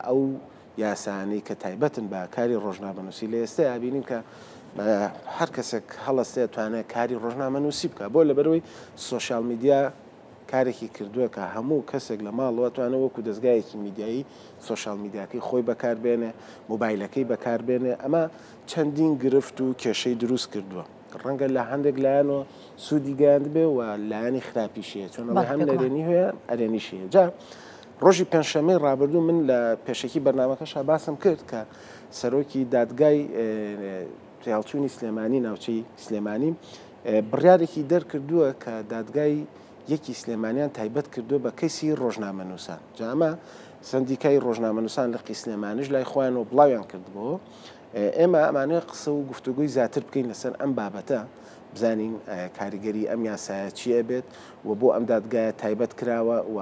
ئەو یاسایانەی کە تایبەتن بە کاری ڕۆژنامەنووسی لە ئێستەیا بینین کە هەر کەسێک هەڵەستێ توانێت کاری ڕۆژنامەنووسی بکە بۆ لەبەرەوەی سۆشیال میدیا کارێکی کردووە کە هەموو کەسێک لە ماڵەوە توانێت وەکو دەزگایەکی میدیایی سۆشیال میدیاکەی خۆی بەکاربێنێ، مۆبایلەکەی بەکاربێنێ، ئەمە چەندین گرفت و کێشەی دروست کردووە. ڕەنگە لە هەندێک لایەنەوە سوودی گەیاندبێ و لایەنی خراپیشی هەیە، چۆن ئەڵێ هەم نەرێنی هەیە ئەرێنیشی هەیە. جا ڕۆژی پێنجشەممەی ڕابردوو من لە پێشەکی بەرنامەکەشا باسم کرد کە سەرۆکی دادگای تێهەڵچوونی سلێمانی ناوچەی سلێمانی بڕیارێکی دەرکردووە کە دادگای یەکی سلێمانیان تایبەت کردووە بە کەیسی ڕۆژنامەنووسان. جا ئەمە سەندیکای ڕۆژنامەنووسان لقی سلێمانیش لای خۆیانەوە بڵاویان کردبۆوە. ئێمە ئەمانەوێت قسە و گفتوگۆی زیاتر بکەین لەسەر ئەم بابەتە، بزانین کاریگەری ئەم یاسایە چی ئەبێت و بۆ ئەم دادگایە تایبەت کراوە و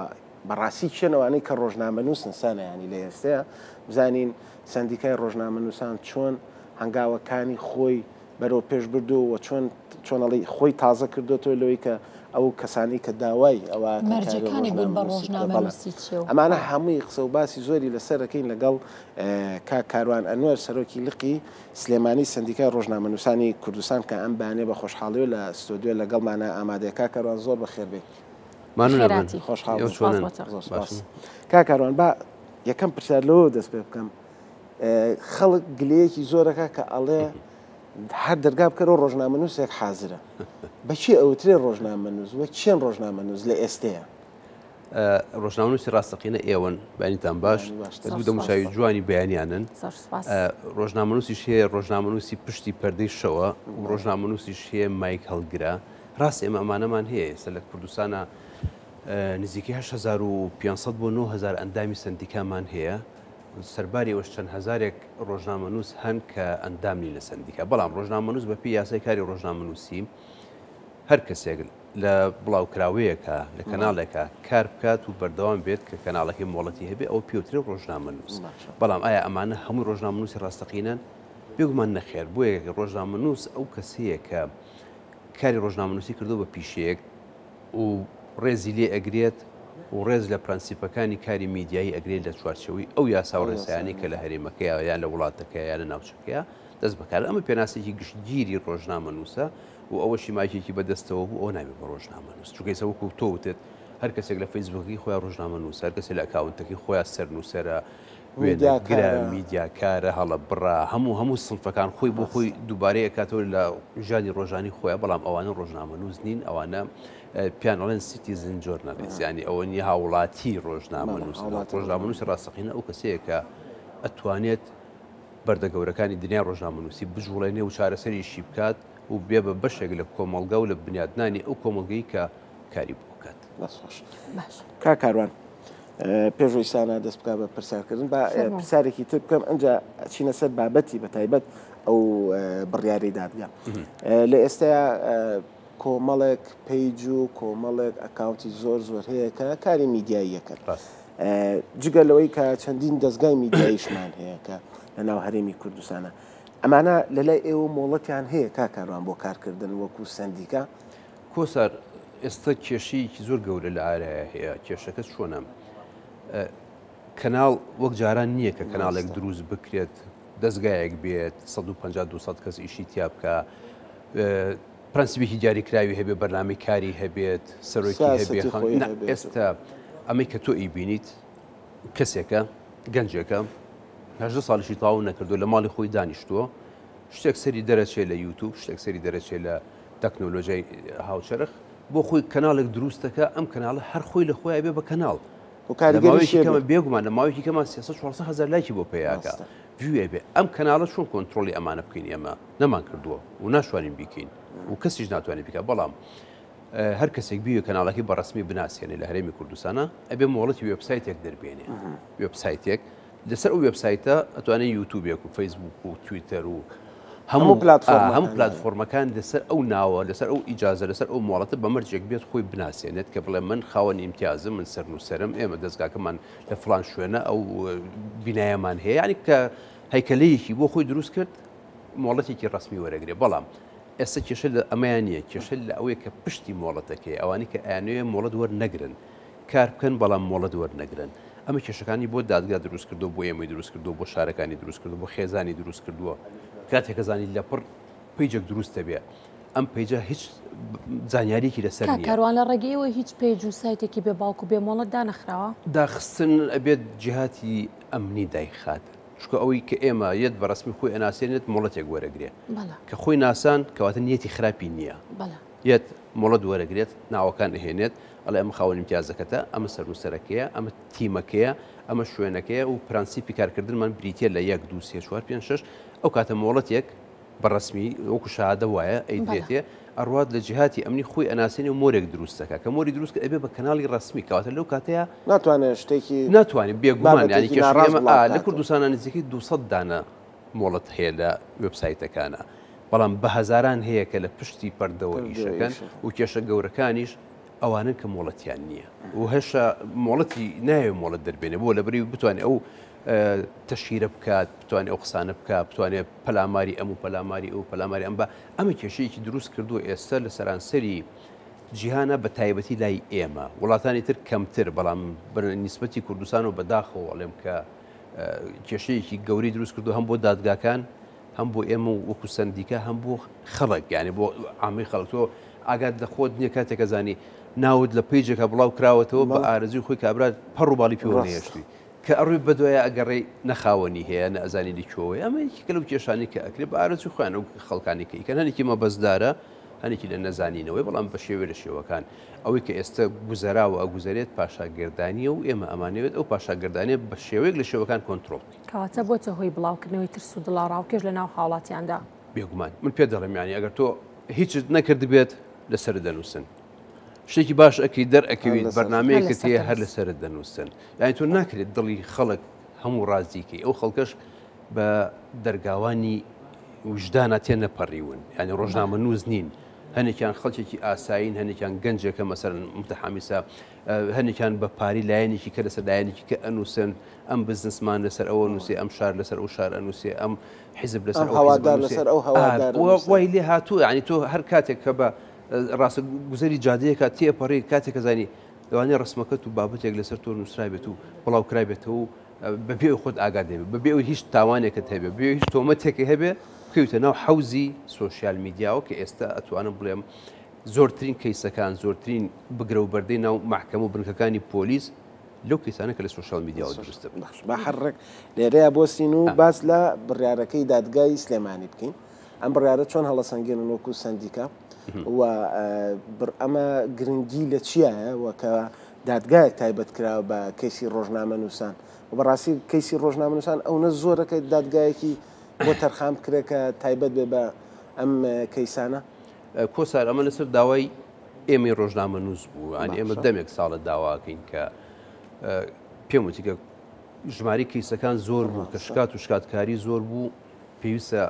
بەڕاستی کێن ئەوانەی کە ڕۆژنامەنووسن سانە یانی لە ئێستەیە بزانین سەندیکای ڕۆژنامەنووسان چۆن هەنگاوەکانی خۆی بەرەو پێش بردووە و چۆن چۆن ئەڵێی خۆی تازە کردۆتەوە لەوەی کە ئەو کەسانەی کە داوای ئەوە ئەکەن کاری مەرجەکانی بوون بە ڕۆژنامەنووسی بکە بەڵێ ڕۆژنامەنووسی چیە و ئەمانە هەمووی قسە و باسی زۆری لەسەر ئەکەین لەگەڵ کاک کاروان ئەنوەر سەرۆکی لقی سلێمانی سەندیکای ڕۆژنامەنووسانی کوردستان کە ئەم بەیانیە بە خۆشحاڵیەوە لە ستۆدیۆ لەگەڵمانە ئامادەیە کاک کاروان زۆر بەخێر بێی. مانوو نەبن. خێراتی. خۆشحاڵ ئێوە بووم. چۆنن؟ سپاس بۆ تۆ. زۆر سپاس. باشن؟ کاک کاروان با یەکەم پرسیار لەوەوە دەست پێ بکەم خەڵک گلەیەکی زۆرەکە کە ئەڵێ هەر دەرگا بکەرەوە ڕۆژنامەنووسێک حازرە. بە کێ ئەوترێ ڕۆژنامەنووس و کێن ڕۆژنامەنووس لە ئێستەیە؟ ڕۆژنامەنووسی ڕاستەقینە ئێوەن، بەیانیتان باش. دوو دەموچاوی جوانی بەیانیانن. ڕۆژنامەنووسیش هەیە ڕۆژنامەنووسی پشتی پەردەی شەوە و ڕۆژنامەنووسیش هەیە مایک هەڵگرە. ڕاست ئێمە ئەمانەمان هەیە ئێستا لە کوردستانە نزیکەی 8500 بۆ 9000 ئەندامی سەندیکامان هەیە. سەرباری ئەوەش چەند هەزارێک ڕۆژنامەنووس هەن کە ئەندام نین لە سەندیکا، بەڵام ڕۆژنامەنووس بەپێی یاسای کاری ڕۆژنامەنووسی هەر کەسێک لە بڵاوکراوەیەکە لە کەناڵێکە کار بکات و بەردەوام بێت کە کەناڵەکەی مۆڵەتی هەبێ ئەو پێوترێ ڕۆژنامەنووس. بەڵام ئایا ئەمانە هەمووی ڕۆژنامەنووسی ڕاستەقینەن؟ بێگومان نەخێر. بۆیە ڕۆژنامەنووس ئەو کەسەیە کە کاری ڕۆژنامەنووسی کردووە بە پیشەیەک و ڕێزی لێ ئەگرێت و ڕێز لە پرەنسیپەکانی کاری میدیایی ئەگرێت لە چوارچێوەی ئەو یاسا و ڕێسایانەی کە لە هەرێمەکەیا یان لە وڵاتەکەیا یان لە ناوچەکەیا دەست بەکارن. ئەمە پێناسێکی گشتگیری ڕۆژنامەنووسە و ئەوەشی مایکێکی بەدەستەوە بوو ئەوە نابێت بە ڕۆژنامەنووس. چونکە ئێستا وەکوو تۆ وتت هەر کەسێک لە فەیسبووکەکەی خۆیان ڕۆژنامەنووسە، هەر کەسێک لە ئەکاونتەکەی خۆیان سەرنووسەرە، وێنەگرە، میدیاکارە، هەڵەبڕە، هەموو هەموو سنفەکان خۆی بۆ خۆی دووبارەی ئەکاتەوە لە ژیانی ڕۆژانی خۆیان، بەڵام ئەوانە ڕۆژنامەنووس نین، ئەوانە پیان ئەڵێن citizen journalist، یانی ئەوە نییە هاوڵاتی ڕۆژنامەنووس. ڕۆژنامەنووسی ڕاستەقینە ئەو کەسەیە کە ئەتوانێت بەردە گەورەکانی دنیای ڕۆژنامەنووسی بجوڵێنێ و چارەسەریشی بکات و بێ بە بەشێک لە کۆمەڵگا و لە بنیادنانی ئەو کۆمەڵگەی کە کاری بۆ بکات. دەست خۆش. کاک کاروان پێش ئەوەی سانا دەست بکات بە پرسیارکردن با پرسیارێکی تر بکەم ئەنجا ئەچینە سەر بابەتی بە تایبەت ئەو بڕیاری دادگا. لە ئێستایا کۆمەڵێک page و کۆمەڵێک ئەکاونتی زۆر زۆر هەیە کە کاری میدیاییەکەن. جگە لەوەی کە چەندین دەزگای میدیاییشمان هەیە کە لە ناو هەرێمی کوردستانە. ئەمانە لە لای ئێوە مۆڵەتیان هەیە کاک کاروان بۆ کارکردن وەکو سەندیکا؟ کۆسار، ئێستا کێشەیەکی زۆر گەورە لە ئارایا هەیە، کێشەکە چۆنە؟ کەناڵ وەک جاران نییە کە کەناڵێک دروست بکرێت، دەزگایەک بێت، 150 200 کەس ئیشی تیا بکا، پرەنسیپێکی دیاریکراوی هەبێ، بەرنامەی کاری هەبێت، سەرۆکی هەبێ، ئێستا ئەمەی کە تۆ ئیبینیت کەسێکە، گەنجێکە، 18 ساڵیشی تەواو نەکردووە، لە ماڵی خۆی دانیشتووە، شتێک سەری دەرەچێ لە یوتوب، شتێک سەری دەرەچێ لە تەکنۆلۆژیای هاوچەرخ، بۆ خۆی کەناڵێک دروست دەکا، ئەم کەناڵە هەر خۆی لە خۆی ئەبێ بە کەناڵ. و کاریگەریشی کەمە بێگومان لە ماوەیەکی کەمە 300 400 هەزار لایکی بۆ پەیاکە view ئەبێ. ئەم کەناڵە چۆن کۆنترۆڵی ئەمانە بکەین؟ ئێمە نەمان کردووە و ناشوانین بیکەین و کەسیش ناتوانێت بیکات. بەڵام هەر کەسێک بیوێ کەناڵەکەی بە ڕەسمی بناسێنێ لە هەرێمی کوردستانە ئەبێ مۆڵەتی وێبسایتێک دەربێنێ. وێبسایتێک لەسەر ئەو وێبسایتە ئەتوانێت یوتوبێک و فەیسبوک و تویتەر و هەموو هەموو پلاتفۆرمەکان لەسەر ئەو ناوە لەسەر ئەو ئیجازە لەسەر ئەو مۆڵەتە بە مەرجێک بێت خۆی بناسێنێت کە بڵێ من خاوەن ئیمتیازم من سەرنووسەرم ئێمە دەستگاکەمان لە فلان شوێنە ئەو بینایەمان هەیە یعنی کە هەیکەلەیەکی بۆ خۆی دروست کرد مۆڵەتێکی ڕسمی وەرەگرێ بەڵام ئێستا کێشە لە ئەمەیان نییە کێشە لە ئەوەیە کە پشتی مۆڵەتەکەی ئەوانی کە ئەیانەوێ مۆڵەت وەرنەگرن کار بکەن بەڵام مۆڵەت وەرنەگرن. ئەمە کێشەکانی بۆ دادگا دروست کردو بۆ ئێمەی دروست کردو بۆ شارەکانی دروست کردو بۆ خێزانی دروست کردووە کاتێک کە زانی لەپڕ page ێک دروست دەبێ ئەم page ە هیچ زانیاریکی لەسەر کاک کاروان لە ڕێگەیەوە هیچ page و سایتێکی بێ باوک و بێ مۆڵەت دانەخراوە؟ داخستن ئەبێت جیهاتی ئەمنی دایخات چونکە ئەوەی کە ئێمە یەت بە ڕەسمی خۆی ئەناسێنێت مۆڵەتێک وەرەگرێ کە خۆی ناسان کەواتە نیەتی خراپی نییە یەت مۆڵەت وەرەگرێت ناوەکان ئەهێنێت ئەڵێ ئەمە خاوەن امتیازەکەتە ئەمە سەرنووسەرەکەیە ئەمە تیمەکەیە ئەمە شوێنەکەیە و پرەنسیپی کارکردنمان بریتە لە یەک دو سێ چوار پێنج شەش ئەو کاتە مۆڵەتێک بە ڕەسمی وەکو شەهادە وایە ئەیدرێتێ ئەڕوات لە جیهاتی ئەمنی خۆی ئەناسێنێ و مۆرێک دروست دەکا کە مۆری دروست کرد ئەبێ بە کەناڵی ڕەسمی کەواتە لەو کاتەیە ناتوانێت شتێکی ناتوانێت بێگومان یانی بابەتێکی کێشەکەی ناڕاست ئێمە بڵاو ئا لە بکاتەوە. کوردستانا نزیکەی 200 دانە مۆڵەت هەیە لە وێبسایتەکانا بەڵام بە هەزاران هەیە کە لە پشتی پەردەوە پەردەوە ئیشەکەن ئیشەکەن. و کێشە گەورەکانیش ئەوانەن کە مۆڵەتیان نییە و هێشتا مۆڵەتی ناوێ مۆڵەت دەربێنێ بۆ لەبری بتوانێت ئەو تەشهیرە بکات بتوانێت ئەو قسانە بکات بتوانێت پەلاماری ئەم و پەلاماری ئەو پەلاماری ئەم بە ئەمە کێشەیەکی دروست کردووە ئێستا لە سەرانسەری جیهانە بە تایبەتی لای ئێمە وڵاتانی تر کەمتر بەڵام نیسبەتی کوردستان و بەداخەوە ئەڵێم کە کێشەیەکی گەوری دروست کردو هەم بۆ دادگاکان هەم بۆ ئێمە و وەکو سەندیکا هەم بۆ خەڵک یعنی بۆ عامی خەڵک تۆ ئاگات لە خۆت نییە کاتێکە زانی ناوت لە page ێکە بڵاو کراوەتەوە بە ئارەزوی خۆی کابرا پەڕ و باڵی پێوە نەهێشتوی کە ئەڕۆی بەدوایا ئەگەڕێی نە خاوەنی هەیە نە ئەزانی لە کوێوەیە ئەمە یەکێکە لەو کێشانەی کە ئەکرێ بە ئارەزوی خۆیان ئەو خەڵکانی کە ئیکەن هەنێکی مەبەستدارە هەنێکی لە نەزانینەوەی بەڵام بە شێوێ لە شێوەکان ئەوەی کە ئێستا گوزەراوە ئەگوزەرێت پاشاگەردانیە و ئێمە ئەمانەوێت ئەو پاشاگەردانیە بە شێوەیەک لە شێوەکان کۆنترۆڵ بکەین. کەواتە بۆتە هۆی بڵاوکردنەوەی ترس و دڵەڕاوکێش لە ناو هاوڵاتیاندا. بێگومان من پێت دەڵێم یانی ئەگەر تۆ هیچت نەکردبێت لەسەرت دەنووسن. شتێکی باش ئەکەی دەر ئەکەویت بەرنمەیەکت هەیە هەر لەسەرت دەنووسن یانی تۆ ناکرێت دڵی خەڵک هەموو ڕازیکەی ئەو خەڵکەش بە دەرگاوانی وژدانە تێ نەپەڕیون یعنی ڕۆژنامە نووس نین هەنێکیان خەڵکێکی ئاسایین هەنێکیان گەنجێکە مەسەر متحامیسە هەنێکیان بە پاری لایەنێکی کە لەسەر لایەنێکی کە ئەنووسن ئەم بزنسمان لەسەر ئەوە نووسێ ئەم شار لەسەر ئەو شار ئەنووسێ ئەم حیزب لەسەر ئەو هەوادار لەسەر ئەو هەوادار وای لێ هاتوو یعنی تۆ هەر کاتێک کە بە ڕاستە گوزەری جادەیەکە تێپەڕی کاتێک کە زانی لەوانەیە ڕسمەکەت و بابەتێک لەسەر تۆ نووسرابێت و بڵاو کرابێتەوە و بەبێ خۆت ئاگات لێ بێ بەبێ ئەوەی هیچ تاوانێکت هەبێ بێ هیچ تۆمەتێکی هەبێ بکەویتە ناو حەوزی سۆشیال میدیاوە کە ئێستا ئەتوانم بڵێم زۆرترین کەیسەکان زۆرترین بگرە و بەردەی ناو مەحکەمە و بنکەکانی پۆلیس لەو کەیسانە کە لە سۆشیال میدیاوە دروست دەبن. با هەر ڕێک لێرەیە بۆستین و باس لە بڕیارەکەی دادگای سلێمانی بکەین. ئەم بڕیارە چۆن هەڵەسەنگێنن وەکو سەندیکا و ئەمە گرنگی لە چیایە و کە دادگایەک تایبەت کراوە بە کەیسی ڕۆژنامەنووسان و بەڕاستی کەیسی ڕۆژنامەنووسان ئەونە زۆرە کە دادگایەکی بۆ تەرخان بکرێت کە تایبەت بێ بە ئەم کەیسانە. کۆسار ئەمە لەسەر داوای ئێمەی ڕۆژنامەنووس بوو یانی ئێمە دەمێک ساڵە داواکەین کە پێم وتی کە ژماری کەیسەکان زۆر بوو کە شکات و شکاتکاری زۆر بوو پێویستە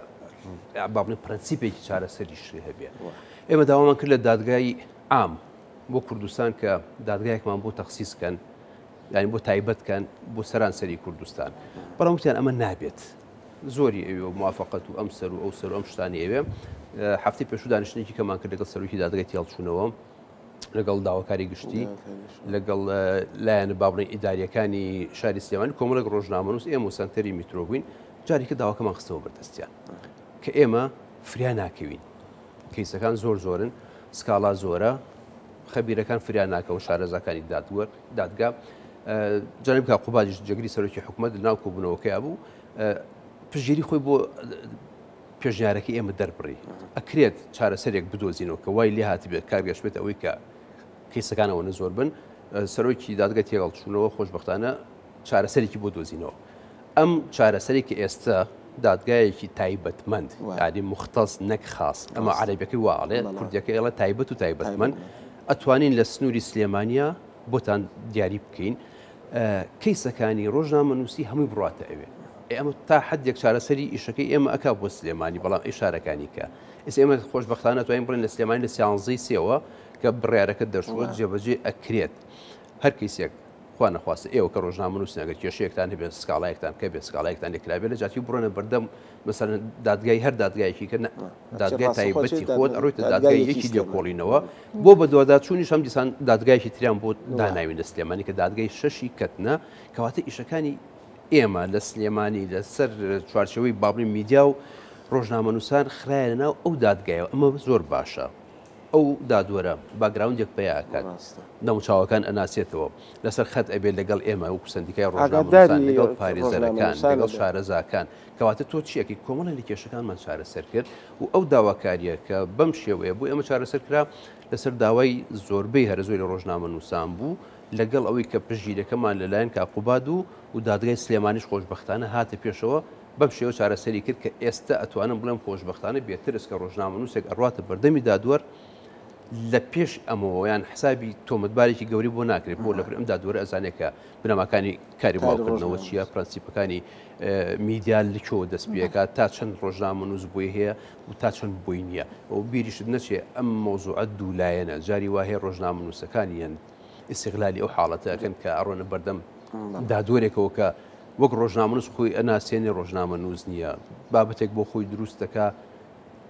با بڵێن پرەنسیپێکی چارەسەریش هەبێ ئێمە داوامان کرد لە دادگای عام بۆ کوردستان کە دادگایەکمان بۆ تەخسیس کەن یعنی بۆ تایبەت کەن بۆ سەرانسەری کوردستان بەڵام وتیان ئەمە نابێت زۆری ئەوێ و موافقەت و ئەم سەر و ئەو سەر و ئەم شتانی ئەوێ هەفتی پێشوو دانیشتنێکی کەمان کرد لەگەڵ سەرۆکی دادگای تێڵچوونەوە لەگەڵ داواکاری گشتی لەگەڵ لایەنە با بڵێن ئیداریەکانی شاری سلێمانی کۆمەڵێک ڕۆژنامەنووس ئێمە و سەنتەری میترۆ بووین جارێکە داواکەمان خستەوە بەردەستیان کە ئێمە فریا ناکەوین کەیسەکان زۆر زۆرن سکاڵا زۆرە خەبیرەکان فریا ناکەون شارەزاکانی دادوەر دادگا جانب کاک قوبادیش جێگری سەرۆکی حکوومەت لەناو کۆبوونەوەکەیا بوو پشتگیری خۆی بۆ پێشنیارەکەی ئێمە دەربڕی ئەکرێت چارەسەرێک بدۆزینەوە کە وای لێ هاتبێت کار گەشتبێت ئەوەی کە کەیسەکان ئەوەنە زۆر بن سەرۆکی دادگای تێگەڵچوونەوە خۆشبەختانە چارەسەرێکی بۆ دۆزینەوە ئەم چارەسەری کە ئێستا دادگایەکی تایبەتمەند یعنی مختص نەک خاص ئەمە عەرەبیەکەی وا ئەڵێ کوردیەکەی ئەڵێ تایبەت و تایبەتمەند ئەتوانین لە سنووری سلێمانیا بۆتان دیاری بکەین کەیسەکانی ڕۆژنامەنووسی هەمووی بڕاتە ئەوێ ئەمە تا حدێک چارەسەری ئیشەکەی ئێمە ئەک بۆ سلێمانی بەڵام ئەی شارەکانی کە ئێستا ئێمە خۆشببختانە توانین بڵێن لە سلێمانی لە سیانزەی سێوە کە بڕیارەکە دەرچووە جێبەجێ ئەکرێت هەر کەیسێک خوا نەخواستە ئێوە کە ڕۆژنامەنووسن ئەگەر کێشەیەکتان هەبێت سکاڵایەکتان کە بێت سکاڵایەکتان لێ کرابێت لە جاتی بڕۆنە بەردەم مەسەلەن دادگای هەر دادگایەکی کە دادگای تایبەتی خۆت ئەڕۆیتە دادگای یەکی لێکۆڵینەوە بۆ بەدواداچوونیش هەم دیسان دادگایەکی تریان بۆ داناوین لە سلێمانی کە دادگای شەشی کەتنە کەواتە ئیشەکانی ئێمە لە سلێمانی لەسەر چوارچەوەی بابلی میدیا و ڕۆژنامەنووسان خرایە ناو ئەو دادگایەوە ئەمە زۆر باشە ئەو دادوەرە باگراوندێک پەیا ئەکات، دەموچاوەکان ئەناسێتەوە، لەسەر خەت ئەبێت لەگەڵ ئێمە وەکو سەندیکای ڕۆژنامەنووسان، لەگەڵ پارێزەرەکان، لەگەڵ شارەزاکان، کەواتە تۆ چی ئەکەی؟ کۆمەڵێک لە کێشەکانمان چارەسەر کرد و ئەو داواکارییە کە بەم شێوەیە بۆ ئێمە چارەسەر کرا لەسەر داوای زۆربەی هەرە زۆری ڕۆژنامەنووسان بوو، لەگەڵ ئەوەی کە پشتگیریەکەمان لەلایەن کاک قوباد و و دادگای سلێمانیش خۆشبەختانە هاتە پێشەوە، بەم شێوە چارەسەری کرد کە ئێستە ئەتوانم بڵێم خۆشبەختانە بێ ترس کە ڕۆژنامەنووسێک ئەڕواتە بەردەمی دادوەر لە پێش ئەمەوە یان حسابی تۆمەتبارێکی گەوری بۆ ناکرێت بۆ لەبەر ئەم دادوەرە ئەزانێت کە بنەماکانی کاری بڵاوکردنەوە چییە پرەنسیپەکانی میدیا لە کوێوە دەست پێکات تا چەند ڕۆژنامەنووس بۆی هەیە و تا چەند بۆی نییە و بیریشت نەچێ ئەم مەوزوعە دوولایەنە جاری وا هەیە ڕۆژنامەنووسەکان یان ئیستغلالی ئەو حاڵەتە ئەکەن کە ئەڕۆنە بەردەم دادوەرێکەوە کە وەک ڕۆژنامەنووس خۆی ئەناسێنێ ڕۆژنامەنووس نییە بابەتێک بۆ خۆی دروست دەکا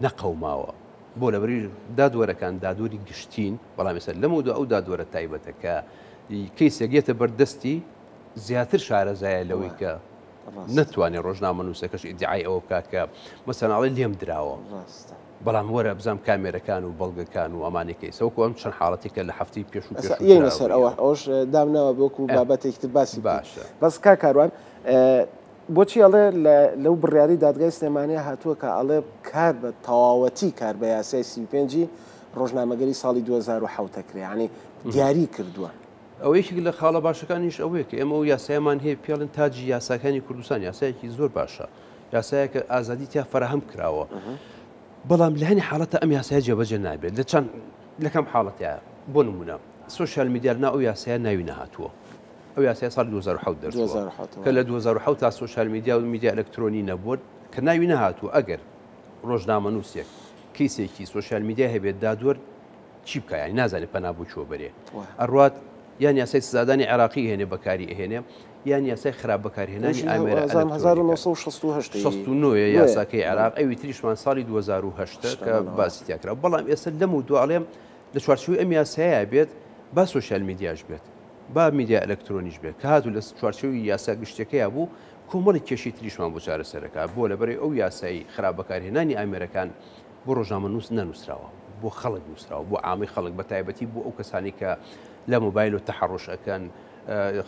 نەقەوماوە بۆ لەبەری دادوەرەکان دادوەری گشتین بەڵام ئێستا لەمە دو ئەو دادوەرە تایبەتە کە کەیسێک یەتە بەردەستی زیاتر شارەزایە لەوەی کە نەتوانێت ڕۆژنامەنووسەکەش ئیدعای ئەوە بکات کە مەسەلەن ئەڵێ لێم دراوە بەڵام وەرە بزانم کامێرەکان و بەڵگەکان و ئەمانەی کەیسە وەکو ئەم چەند حاڵەتی کە لە هەفتەی پێشوو ئەسا پێشوو یەینە سەر ئەوە ئەوەش دامناوە وەکو بابەتێکی تر باسی بکەین باشە. بەس کاک کاروان بۆچی ئەڵێ لەو بڕیاری دادگای سلێمانیە هاتووە کە ئەڵێ کار بە تەواوەتی کار بە یاسای 35 ی ڕۆژنامەگەری ساڵی 2007 ئەکرێ یانی دیاری کردووە. ئەوە یەکێک لە خاڵە باشەکانیش ئەوەیە کە ئێمە ئەو یاسایەمان هەیە پێڵێن تاجی یاساکانی کوردستان یاسایەکی زۆر باشە یاسایەکە ئازادی تیا فەراهەم کراوە بەڵام لە هەنی حاڵەتە ئەم یاسایە جێبەجێ نابێت لە چەند لە کەم حاڵەتە بۆ نمونە سوسیال میدیا نا ئەو یاسایە ناوی نەهاتووە ئەو یاسای ساڵ 2007 دەرچووە کە لە 2007 تا سوسیال میدیا و میدیا ئەلکترۆنی نەبووە کە ناوی نەهاتوو ئەگەر ڕۆژنامەنووسێک کەیسێکی سوسیال میدیا هەبێت دادوەر چی بکا یانی نازانێ پەنا بۆ کوێ بەرێ ئەڕوات یان یاسای سزادانی عێراقی هێنێ بەکاری ئەهێنێ یان یاسای خراپ بەکارهێنانی ئامێرە 1969 یاساکەی عێراق ئەوی تریشمان ساڵی 2008 کە باسی تیا کرا بەڵام ئێستا لەم و دواڵێم لە چوارچێوەی ئەم یاسایە بێت با سۆشیال میدیاش بێت با میدیا ئەلکترۆنیش بێت کە هاتوو لە چوارچێوی یاسا گشتەکەیا بوو کۆمەڵی کێشی تریشمان بۆ چارەسەرەکە بۆ لەبەرەی ئەو یاسایی خراپ بەکارهێنانی ئامێرەکان بۆ ڕۆژنامەنووس نەنووسراوە، بۆ خەڵک نووسراوە، بۆ عامەی خەڵک بە تایبەتی بۆ ئەو کەسانی کە لە مۆبایل و تەحەڕوش ئەکەن،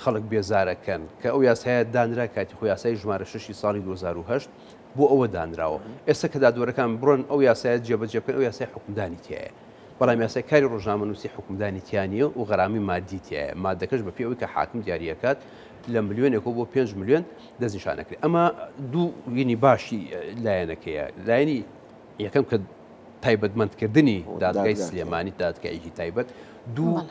خەڵک بێزار ئەکەن، کە ئەو یاسایە دانرا کاتی خۆی یاسای ژمارە شەشی ساڵی 2008 بۆ ئەوە دانراوە. ئێستا کە دادوەرەکان بڕۆن ئەو یاسایە جێبەجێ بکەن ئەو یاسای حوکمدانی تیایە. بەڵام یاسای کاری ڕۆژنامەنووسی حوکمدانی تیا نییە و غەرامی مادی تیایە. مادەکەش بەپێی ئەوەی کە حاکم دیاری ئەکات لە ملیۆنێکەوە بۆ 5 ملیۆن دەستنیشان ئەکرێت. ئەمە دوو ینی باشی لایەنەکەیە. لایەنی یەکەم کە تایبەتمەندکردنی دادگای سلێمانی دادگایەکی تایبەت دوو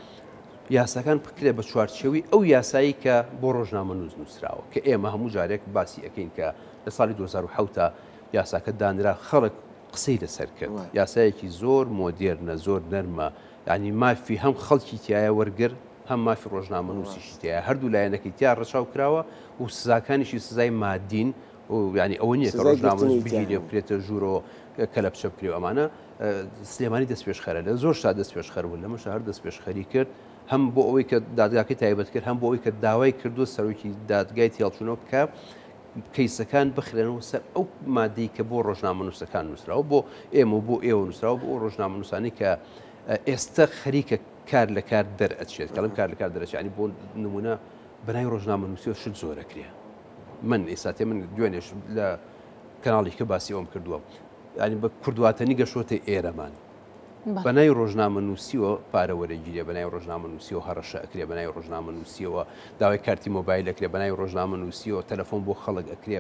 یاساکان بکرێت بە چوارچێوەی ئەو یاسایی کە بۆ ڕۆژنامەنووس نووسراوە کە ئێمە هەموو جارێک باسی ئەەکەین کە لە ساڵی 2007 یاساکە دانرا خەڵک قسەی لەسەر کرد یاسایەکی زۆر مۆدێرنە زۆر نەرمە ینی مافی هەم خەڵکی تایە وەرگر هەم مافی ڕۆژنامەنووسیشی تایە هەردوو لایەنەکەی تیا ڕەچاو کراوە و سزاکانیشی سزای مادین یانی ئەوە نییە کە ڕۆژنامەنووس بگیرێ بکرێتە ژوورەوە کەلەپچە بکرێ و ئەمانە سلێمانی دەستپێشخەرە لە زۆر شتا دەستپێشخەر بوو لەمەش هەر دەستپێشخەری کرد هەم بۆ ئەوەی کە دادگاکەی تایبەت کرد هەم بۆ ئەوەی کە داوای کردو سەرۆکی دادگای تێڵچوونەوە کە کەیسەکان بخرێنەوە سەر ئەو مادەی کە بۆ ڕۆژنامەنووسەکان نووسراوە بۆ ئێمە و بۆ ئێوە نووسراوە بۆ ئەو ڕۆژنامەنووسانی کە ئێستا خەریکە کار لە کار دەرئەچێت کەڵم کار لە کار دەرەچێت بۆ نمونە بەناوی ڕۆژنامەنووسیەوە شت زۆرەکرێ من ئێستا من دوێنێش لە کەناڵی کە باسی ئەوم کردووە ینی بە کوردواتەنی گەشتۆتە ئێرەمان بە ناوی ڕۆژنامە نووسیوە پارە وەرەگیرێ بە ناوی ڕۆژنامە نووسیەوە هەڕەشە ئەکرێ بە ناوی ڕۆژنامە نووسیەوە داوای کارتی مۆبایل ئەکرێ بە ناوی ڕۆژنامە نووسیەوە تەلەفۆن بۆ خەڵک ئەکرێ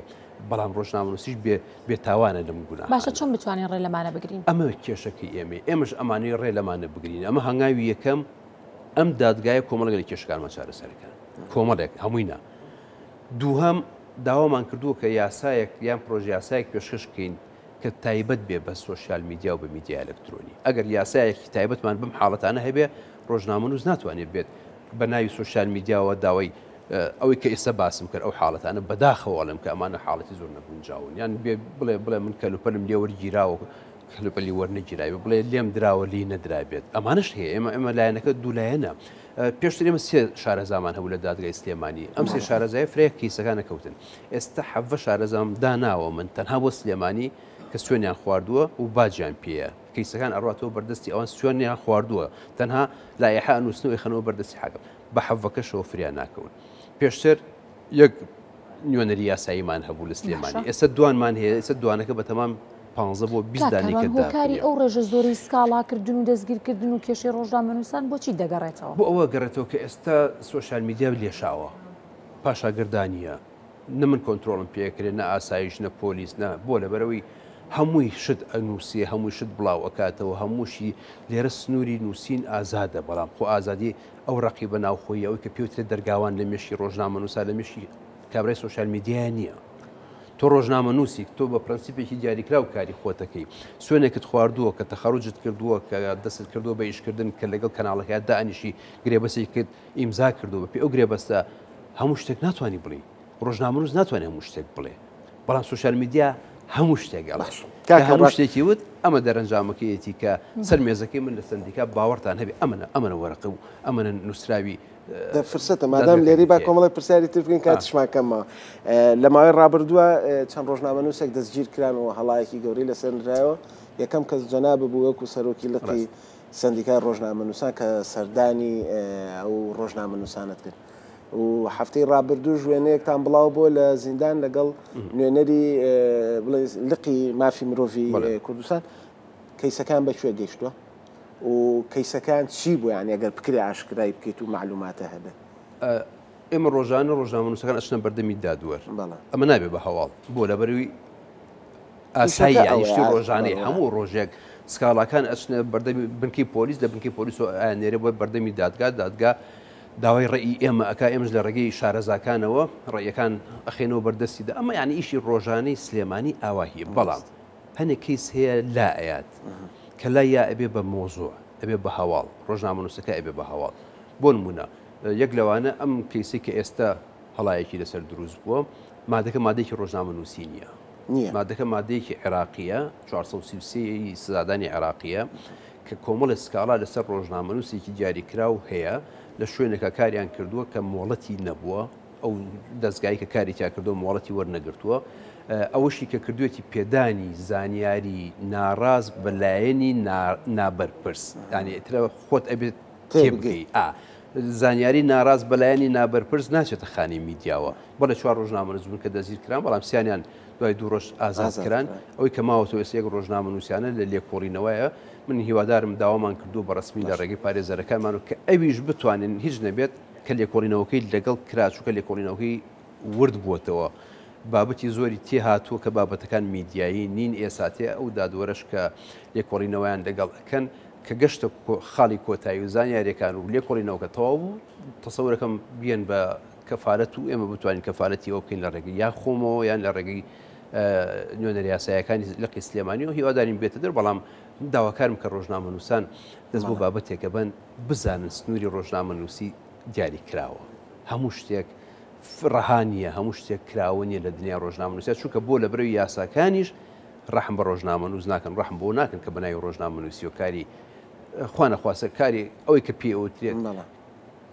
بەڵام ڕۆژنامە نووسیش بێ بێتاوانە لەم گوناهانە. باشە چۆن بتوانین ڕێ لەمانە بگرین؟ ئەمە کێشەکەی ئێمەیە ئێمەش ئەمانەوێ ڕێ لەمانە بگرین ئەمە هەنگاوی یەکەم ئەم دادگایە کۆمەڵێک لە کێشەکانمان چارەسەرەکەن کۆمەڵێک هەمووی نا دووهەم، داوامان کردووە کە یاسایەک یان پرۆژەیاسایەک پێشکەش بکەین کە تایبەت بێ بە سۆشیال میدیا و بە میدیای ئەلکترۆنی. ئەگەر یاسایەکی تایبەتمان بەم حاڵەتانە هەبێ، ڕۆژنامەنووس ناتوانێت بێت بە ناوی سۆشیال میدیاوە داوای ئەوەی کە ئێستا باسم کرد ئەو حاڵەتانە بەداخەوە ئەڵێم کە ئەمانە حاڵەتی زۆر نەگونجاون یان بێ بڵێ بڵێ من کەلوپەلم لێ وەرگیراوە کەلوپەلی وەرنەگیراوی بڵێ لێم دراوە لی نەدرابێت ئەمانەش هەیە ئێمە ئێمە لایەنەکە دوو لایەنە پێشتر ئێمە سێ شارەزامان هەبوو لە دادگای سلێمانی ئەم سێ شارەزای فرەیە کەیسەکانە کەوتن ئێستا حەڤە شارەزام داناوە من تەنها بۆ سلێمانی کە سوێنیان خواردووە و باجیان پێیە کەیسەکان ئەڕاتەوە بەردەستی ئەوان سوێنیان خواردووە تەنها لایحە ئەنووسن و ئەیخەنەوە بەردەستی حاکم بە حەڤەکەشەوە فریا ناکەون پێشتر یەک نوێنەری یاساییمان هەبوو لە سلێمانی ئێستا دوانمان هەیە ئێستا دوانەکە بە تەمام پ بۆ 20 دانیکە هۆکاری ئەو ڕێژە زۆری سکاڵاکردن و دەستگیرکردن و کێشەی ڕۆژنامەنووسان بۆچی دەگەڕێتەوە؟ بۆ ئەوە گەڕێتەوە کە ئێستا سۆشیال میدیا لێشاوە پاشاگردانیە نە من کۆنترۆڵم پێکرێ نە ئاسایش نە پۆلیس نە بۆ لەبەرەوەی هەمووی شت ئەنووسێ هەمووی شت بڵاو ئەکاتەوە هەمووشی لێرە سنووری نووسین ئازادە بەڵام خۆ ئازادی ئەو ڕەقیبە ناوخۆیی ئەوەی کە پێوترێت دەرگاوان لە مێشکی ڕۆژنامەنووسا لە مێشکی کابرای سۆشیال میدیایە نییە. تۆ ڕۆژنامەنووسیک تۆ بە پرەنسیپێکی دیاریکراو کاری خۆتەکەی سوێنێکت خواردووە کە تەخەروجت کردووە کە دەستت کردووە بە ئیشکردن کە لەگەڵ کەناڵەکە دانیشی گرێبەسێکت ئیمزا کردووە بەپێی ئەو گرێبەستە هەموو شتێک ناتوانانی بڵێی ڕۆژنامەنووس ناتوانێت هەموو شتێک بڵێ بەڵام سۆشیال میدیا هەموو شتێک ئەڵێ کە هەموو شتێکی وت ئەمە دەرەنجامەکەیەتی کە سەر مێزەکەی من لە سندیکا باوەڕتان هەبێ ئەمەە ئەمەە وەرەقە و ئەمەە نووسراوی فرسەتە مادام لێری با کۆمەڵی پرسیاری تر بکەین کاتیشمان کەمەوە لە ماوەی ڕابردووە چەند ڕۆژنامەنووسێک دەستگیر کران و هەڵایەکی گەورەی لەسەر نرایەوە یەکەم کەس جەناب بوو وەکو سەرۆکی لقی سەندیکای ڕۆژنامەنووسان کە سەردانی ئەو ڕۆژنامەنووسانەت کرد و هەفتەی ڕابردووش وێنەیەکتان بڵاو بۆ لە زیندان لەگەڵ نوێنەری بڵێ لقی مافی مرۆڤی کوردستان کەیسەکان بە کوێ گەیشتووە و کەیسەکان چی بوو یان ئەگەر بکرێ ئاشکرای بکەیت و معلوماتە هەبێت؟ ئێمە ڕۆژانە ڕۆژنامەنووسەکان ئەچنە بەردەمی دادوەر ئەمە نابێ بە هەواڵ بۆ لەبەروی ئاسایی یانی شتی ڕۆژانەی هەموو ڕۆژێک سکاڵاکان ئەچنە بەردەمی بنکەی پۆلیس لە بنکەی پۆلیس و ئەیاننێرێ بۆ بەردەمی دادگا دادگا داوای ڕێی ئێمە ئەکا ئێمەش لە ڕێگەی شارەزاکانەوە ڕێیەکان ئەخێنەوە بەردەستی دا ئەمە یانی ئیشی ڕۆژانەی سلێمانی ئاواهیە بەڵام هەنێک کەیس هەیە لا ئەیات کە لای یا ئەبێ بە مۆزوع ئەبێ بە هەواڵ ڕۆژنامەنووسەکە ئەبێ بە هەواڵ بۆ نمونە یەک لەوانە ئەم کەیسی کە ئێستا هەڵایەکی لەسەر دروست بووە، مادەکە مادەیەکی ڕۆژنامەنووسی نییە. نییە. مادەکە مادەیەکی عێراقییە، 433 ی سزادانی عێراقییە، کە کۆمەڵێک سکاڵا لەسەر ڕۆژنامەنووسێکی دیاریکراو هەیە، لە شوێنێکا کاریان کردووە کە مۆڵەتی نەبووە، ئەو دەزگای کە کاری تیا کردووە مۆڵەتی وەرنەگرتووە، ئەوەشی کە کردوویەتی پێدانی زانیاری ناڕاست بە لایەنی نابەرپرس، یانی ئیتر خۆت ئەبێت تێبگەی. ئا. زانیاری ناڕاست بە لایەنی نابەرپرس ناچێتە خانەی میدیاوە. بەڵێ چوار ڕۆژنامەنووس بوون کە دەستگیر کران، بەڵام سیانیان دوای دوو ڕۆژ ئازاد کران. ئەوەی کە ماوەتەوە ئێستا یەک ڕۆژنامەنووسیانە لە لێکۆڵینەوەیە. من هیوادارم داوامان کردووە بە ڕەسمی لە ڕێگەی پارێزەرەکانمانەوە کە ئەویش بتوانین هیچ نەبێت کە لێکۆڵینەوەکەی لەگەڵ کرا، چونکە لێکۆڵینەوەکەی ورد بووەتەوە. بابەتی زۆری تێهاتووە کە بابەتەکان میدیایی نین ئێساتێ ئەو دادوەرەش کە لێکۆڵینەوەیان لەگەڵ ئەکەن کە گەشتە خاڵی کۆتایی و زانیاریەکان و لێکۆڵینەوەکە تەواو بوو تەسەورەکەم بیەن بە کەفالەت و ئێمە بتوانین کەفالەتی ئەوە بکەین لە ڕێگەی یا خۆمەوە یان لە ڕێگەی نوێنەر یاسایەکانی لقی سلێمانی و هیوادارین بێتە دەر بەڵام داواکارم کە ڕۆژنامەنووسان دەست بۆ بابەتێکە بن بزانن سنووری ڕۆژنامەنووسی دیاری کراوە هەموو شتێک ڕەها نییە هەموو شتێک کراوە نییە لە دنیا ڕۆژنامەنووسیا چونکە بۆ لە برەوی یاساکانیش ڕەحم بە ڕۆژنامەنووس ناکەن، ڕەحم بەوە ناکەن کە بەناوی ڕۆژنامەنووسیەوە کاری خوا نەخواستە کاری ئەوەی کە پێی ئەوترێت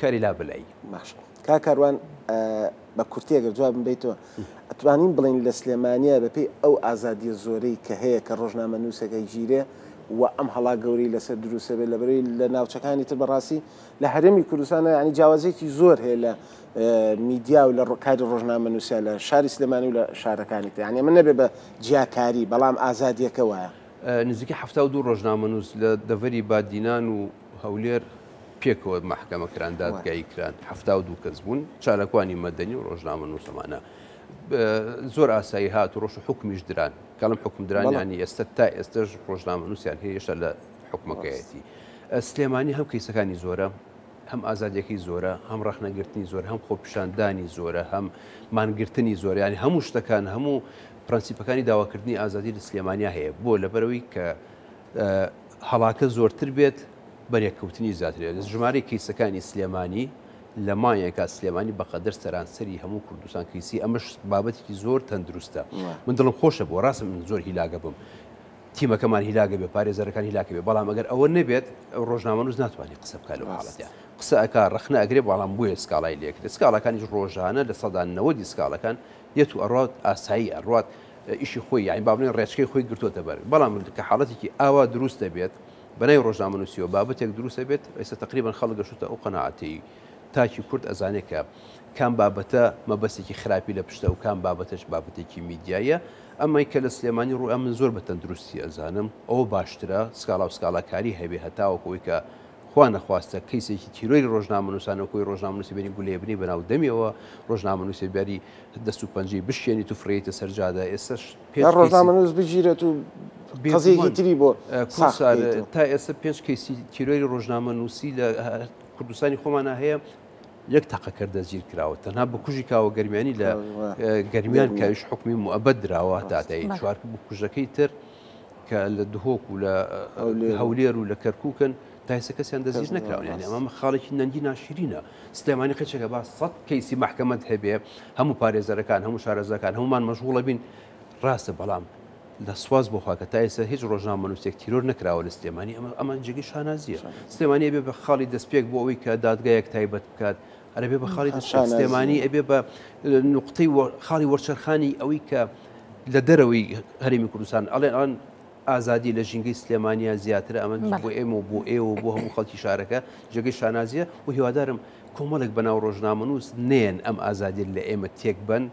کاری لا بەلایی. باشە کاک کاروان بە کورتی ئەگەر جوابم بەیتەوە ئەتوانین بڵێین لە سلێمانیە بەپێی ئەو ئازادیە زۆرەی کە هەیە کە ڕۆژنامەنووسێک ئەگیرێ و ئەم هەڵا گەورەی لەسەر دروستە بێت لەبەرەی لە ناوچەکانی تر بەڕاستی لە هەرێمی کوردستانە یانی جیاوازیەکی زۆر هەیە لە میدیا و لە کاری ڕۆژنامەنووسیا لە شاری سلێمانی و لە شارەکانی تر یانی ئەمە نەبێ بە جیاکاری بەڵام ئازادیەکە وایە. نزیکەی 72 ڕۆژنامەنووس لە دەڤەری بادینان و هەولێر پێکەوە مەحکەمە کران، دادگایی کران، 72 کەس بوون، چالاکوانی مەدەنی و ڕۆژنامەنووس ئەمانە زۆر ئاسایی هات و ڕۆژ و حوکمیش دران، کەڵم حوکم دران یانی ئێستا تا ئێستەش ڕۆژنامەنووسیان هەیە هێشتا لە حوکمەکەیەتی. سلێمانی هەم کەیسەکانی زۆرە، هەم ئازادیەکەی زۆرە، هەم ڕەخنەگرتنی زۆرە، هەم خۆپیشاندانی زۆرە، هەم مانگرتنی زۆرە، یانی هەموو شتەکان، هەموو پرەنسیپەکانی داواکردنی ئازادی لە سلێمانیا هەیە. بۆ؟ لەبەرئەوەی کە هەڵاکە زۆرتر بێت، بەرێککەوتنی زیاتر. ژمارەی کەیسەکانی سلێمانی لە مانگێکا سلێمانی بەقەدەر سەرانسەری هەموو کوردستان کەیسی ئەمەش بابەتێکی زۆر تەندروستە من دڵم خۆشە بۆ ڕاستە من زۆر هیلاگە بم تیمەکەمان هیلاگە بێ پارێزەرەکان هیلاکە بێ بەڵام ئەگەر ئەوە نەبێت ڕۆژنامەنووس ناتوانێت قسە بکات لەو حاڵەتە قسە ئەکا ڕەخنە ئەگرێ بەڵام بۆیە سکاڵای لێکرێت سکاڵاکانیش ڕۆژانە 90% سکاڵەکان یەت و ئەڕات ئاسایی ئەڕات ئیشی خۆی یانی با بڵێن ڕێچکەی خۆی گرتووەتە بەر بەڵام کە حاڵەتێکی ئاوا دروست دەبێت بەناوی ڕۆژنامەنووسیەوە بابەتێک دروست ئەبێت ئێستا تەقریبەن خەڵک گەشتوتە ئەو قەناعەتەی تاکی کورد ئەزانێ کە کام بابەتە مەبەستێکی خراپی لە پشتە و کام بابەتەش بابەتێکی میدیاییە ئەمەی کە لە سلێمانی ڕوویا من زۆر بە تەندروستی ئەزانم ئەوە باشترە سکاڵا و سکاڵاکاری هەبێ هەتاوەکو ئەوەی کە خوا نەخواستە کەیسێکی تیرۆری ڕۆژنامەنووسان وەکو ئەوەی ڕۆژنامەنووسی بێنی گولەیە بنێی بەناو دەمیەوە ڕۆژنامەنووسێ بیاری دەست و پەنجەی بشکێنیت و فڕێیتە سەر جادە ئێستاش پێنج کەیسی ڕۆژنامەنووس بگیرێت و قەزیەکی تری بۆ ساخ بکەیتەوە. تا ئێستا پێنج کەیسی تیرۆری ڕۆژنامەنووسی لە کوردستانی خۆمانا هەیە یەک تەقەکەر دەستگیر کراوە تەنها بکوژی کاوە گەرمیانی لە گەرمیان کاویش حکومی موئەبەد دراوە دادایی چوار بکوژەکەی تر کە لە دهۆک و لە هەولێر و لە کەرکوکن تا ئێستا کەسیان دەستگیر نەکراون یعنی ئەمە خاڵێکی نەنگی ناشرینە سلێمانی قەچێکە با سەد کەیسی مەحکەمەت هەبێ هەموو پارێزەرەکان هەموو شارەزاکان هەمومان مەشغوڵە بین ڕاستە بەڵام لە سواز بۆ خوا کە تا ئێستا هیچ ڕۆژنامەنووسێک تیرۆر نەکراوە لە سلێمانی ئەمە ئەمە جێگەی شانازیە سلێمانی ئەبێ بە خاڵی دەستپێک بۆ ئەوەی کە دادگایەک تایبەت بکات ئەرەبێ بە خاڵی دەستپێک سلێمانی ئەبێ بە نقطەی خاڵی وەرچەرخانی ئەوەی کە لە دەرەوەی هەرێمی کوردستان ئەڵێن ئەڵێن ئازادی لە ژینگەی سلێمانیا زیاترە ئەمە بۆ ئێمە و بۆ ئێوە و بۆ هەموو خەڵکی شارەکە جێگەی شانازیە و هیوادارم کۆمەڵێک بەناو ڕۆژنامەنووس نێن ئەم ئازادیە لە ئێمە تێک بەن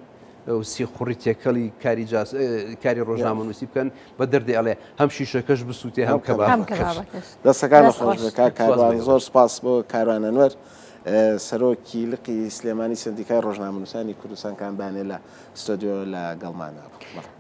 و سیخوڕی تێکەڵی کاری جاس کاری ڕۆژنامەنووسی بکەن بە دەردێ ئەڵێ هەم شیشەکەش بسووتێ هەم کەبابەکەش. دەستەکانت خۆش بێ کاک کاروان زۆر سپاس بۆ کاروان ئەنوەر سەرۆکی لقی سلێمانی سەندیکای ڕۆژنامەنووسانی کوردستان کان بانێ لە ستۆدیۆ لە گەڵمانە بوو.